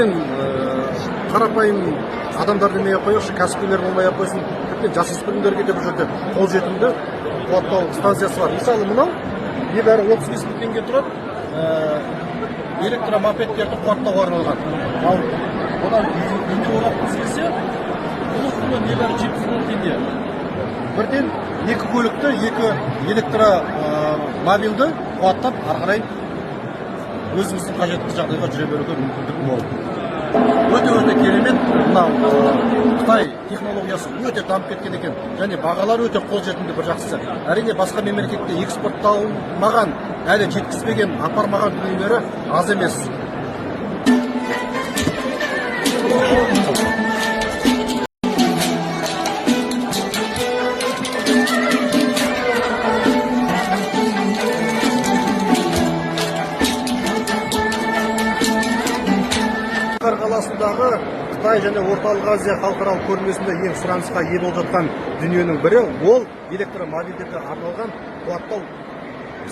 Тіптен қарапайым адамдар демей ақ қояйықшы, кәсіпкерлер болмай ақ қойсын, тіптен жасөспірімдерге де бұл жерде қолжетімді қуаттау станциясы бар. Мысалы, мынау небәрі 35 мың теңге тұрады, электромопедтерді қуаттауға арналған. Ал одан үйде орнатқыңыз келсе, бұның құны небәрі 70 мың теңге. Бірден екі көлікті, екі электромобильді қуаттап, ары қарай өзіміздің қажетті жағдайға жүре беруге мүмкіндік мол. Өте өте керемет. Мынау Қытай технологиясы өте дамып кеткен екен және бағалар өте қолжетімді. Бір жақсысы, әрине, басқа мемлекетте экспортталмаған, әлі жеткізбеген, апармаған дүниелері аз емес. Шаһар қаласындағы Қытай және Орталық Азия халықаралық көрмесінде ең сұранысқа ие болып жатқан дүниенің бірі ол электромобильдерге арналған қуаттау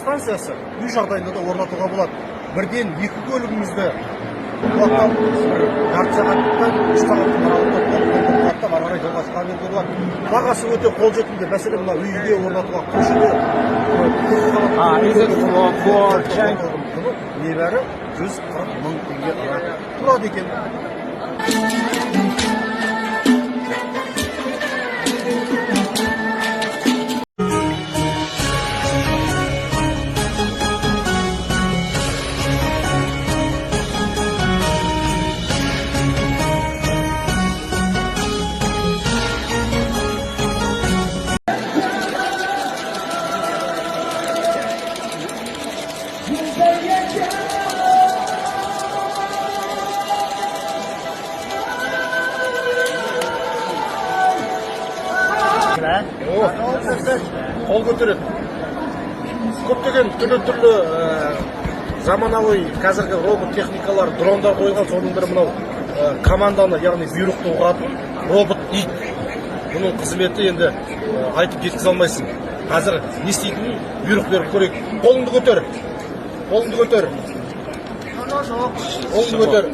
станциясы. Үй жағдайында да орнатуға болады. Бірден екі көлігіңізді қуаттап, бір жарты сағаттан 3 сағаттың аралығында толық қуаттап, ары қарай жолға шыға беруге болады. Бағасы өте қолжетімді. Мәселен, мына үйге орнатуға, көшеде Is it for China? құны небәрі 140 мың теңге ғана тұрады екен. О, қол көтереді. Көптеген түрлі түрлі заманауи қазіргі робот техникалар, дрондар қойылған. Соның бірі мынау команданы, яғни бұйрықты ұғатын робот ит. Бұның қызметі енді айтып жеткізе алмайсың. Қазір не істейтінін бұйрық беріп көрейік. Қолыңды көтер, қолыңды көтер, қолыңды көтер.